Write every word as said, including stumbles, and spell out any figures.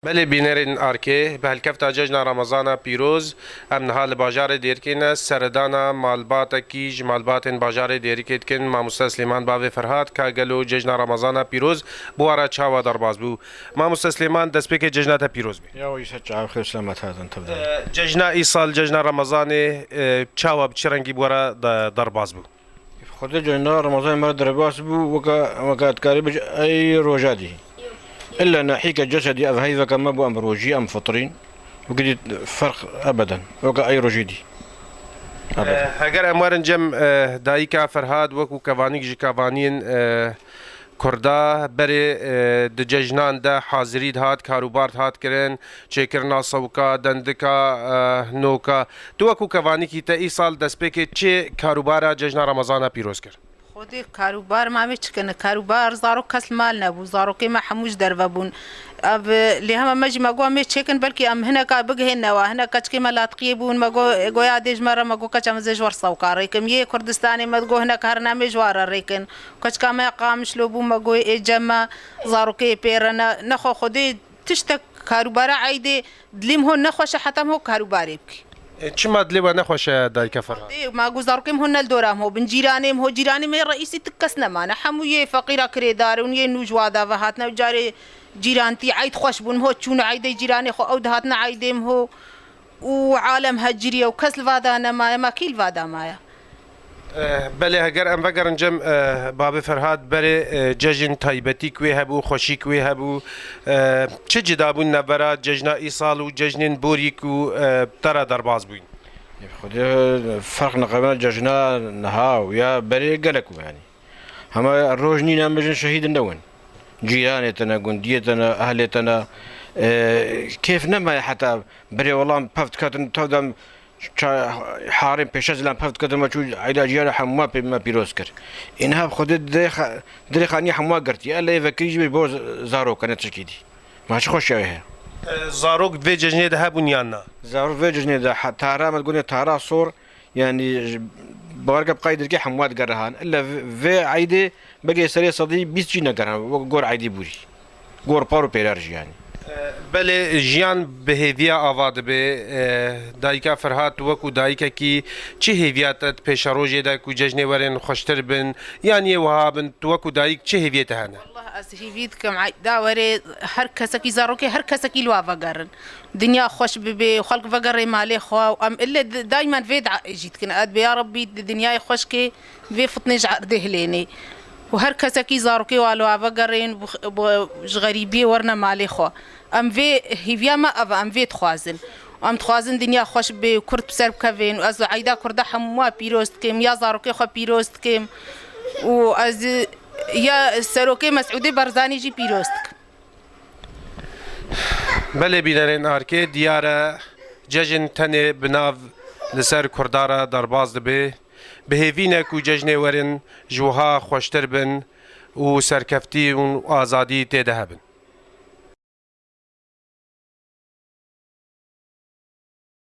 Belê bînerên Arkê, bi helkefta Cejna Remezana pîroz, em niha li bajarê Dêrikê ne, seredana malbatekî ji malbatên bajarê Dêrikê dikin. Mamoste Silêman bavê Ferhat, ka gelo Cejna Remezana pîroz bi we re çawa derbas bû? Mamoste Silêman, destpêkê cejna te pîroz be. Ya wî ser çav xêr selamet hatin tevde. Ee, cejna îsal, Cejna Remezanê, e, çawa bi çi rengî bi we re de-, derbas bû? Xwedê cejna Remezanê me re derbas bû, weke, weke dikarî bêje ey roja dî. Illa nehîke cesedî ev heyveke me bû em rojî, em fitrîn. Weke dî ferq ebeden. Weke ey rojî dî. Ebeden. Eh, heger em werin cem, eh, dayika Ferhat wekû kevanîk ji kevaniyên, eh, Kurda berê, eh, di cejnan de hazirî dihat, karûbar dihat kirin, çêkirina sewka, dendika, eh, noka. Tu wekû kevanîkî te îsal destpêkê çi karûbara cejna Remezana pîroz kir? Xwedê karûbar ma me çi kene? Karûbar zarok kes li mal nebû. Zarokê me hemû ji derve bûn. Ev, lê hema me jî me got, em ê çêkin, belkî em hineka bigihên newa. Hinek keçikê me latiqiyê bûn. Me got, goya dê ji me re, me got, keça min zê ji we re sewka rêkim. Yê Kurdistanê me digot, hinek herine em ê ji we re rêkin. Keçika me Qamişlo bû, me got, ê cem me, zarokê pê re ne. Nexwe Xwedê tiştek karûbara eydê, dilê min ho nexweş e, heta em ho karûbarê bikî. E, çima dilê we nexweş e, dayika Ferhat? Dê, ma got zarokê min ho ne li dora min ho bin, cîranê min ho, cîranê me reîsî tik kes nemane. Hemû yê feqîra kirêdar in, yê nû ji wa da ve hatine. Carê cîrantî eyd xweş bûn, min ho çûne eydê cîranê xwe, ew dihatine eydê min ho. Û alem heciriye û kes li va da nemaye, ma kî li va da maye? Eh, belê, heger em vegerin cem, eh, babê Ferhat, berê, eh, cejin taybetîk wê hebû, xweşîk wê hebû. Eh, çi cida bûn navbera cejna îsal û cejnên borî ku, eh, te re derbas bûyn? Xwedê ferq niqabena cejna niha û ya berê gelek bû yanî. Hema roj nîne em bêjin şehîd nebin. Cîranê te ne, gundiyê te ne, ehlê te ne. Eh, kêf nemaye heta berê welam pev diketin, tev dem Ça-, harên pêşe zilan pev diketin me çû eyda cîranê hemû me pê-, me pîroz kir. Ê niha bi Xwedê dirê xa-, dirê xaniyê hemû me girtî. Ella yê vekirî jî bo z-, zarok e, ne tişkî dî. Ma çi xweşiya wê heye? E, zarok vê cejnê de hebûn yan na? Zarok vê cejnê de he-, tara me digotinê tara sor, yanî ji, bawerke bi qey dirkê hemû me digerihan. Ella vê, vê eydê belkî serê sedî bîst jî negerihan, wek gor eydî bûrî. Gor par û pêrar jî yanî. E, belê, jiyan bi hêviya ava dibe. E, dayika Ferhat, tu wekû dayikekî çi hêviya te di pêşerojê de ku cejnê werin xweştir bin, yan yê wiha bin, tu wekû dayik çi hêviyê te hene? Wallah, ez hêvî dikim, eyda were her kesekî, zarokê her kesekî li wa vegerin. Dinya xweş bibe, xelk vegerê malê xwe û em ille di-, daymen vê duayê jî dikin. Ez dibê ya Rebbî di dinyayê xweşkê vê fitnê ji erdê hilênê. Û her kesekî zarokê wa li wa vegerên, bi, bi, ji xerîbiyê werine malê xwe. Em vê hêviya me ev e, em vê dixwazin. Em dixwazin dinya xweş bê û Kurd bi ser bikevin. Û ez eyda Kurda hemû pîroz dikim, ya zarokê xwe pîroz dikim. Û ez ya serokê Mesûdê Barzanî jî pîroz dikim. Belê bînerên Arkê, diyar e, cejin tenê bi nav li ser Kurda re derbas dibe. Bi hêvî ne ku cejnê werin ji wiha xweştir bin û serkeftî û azadî tê de hebin.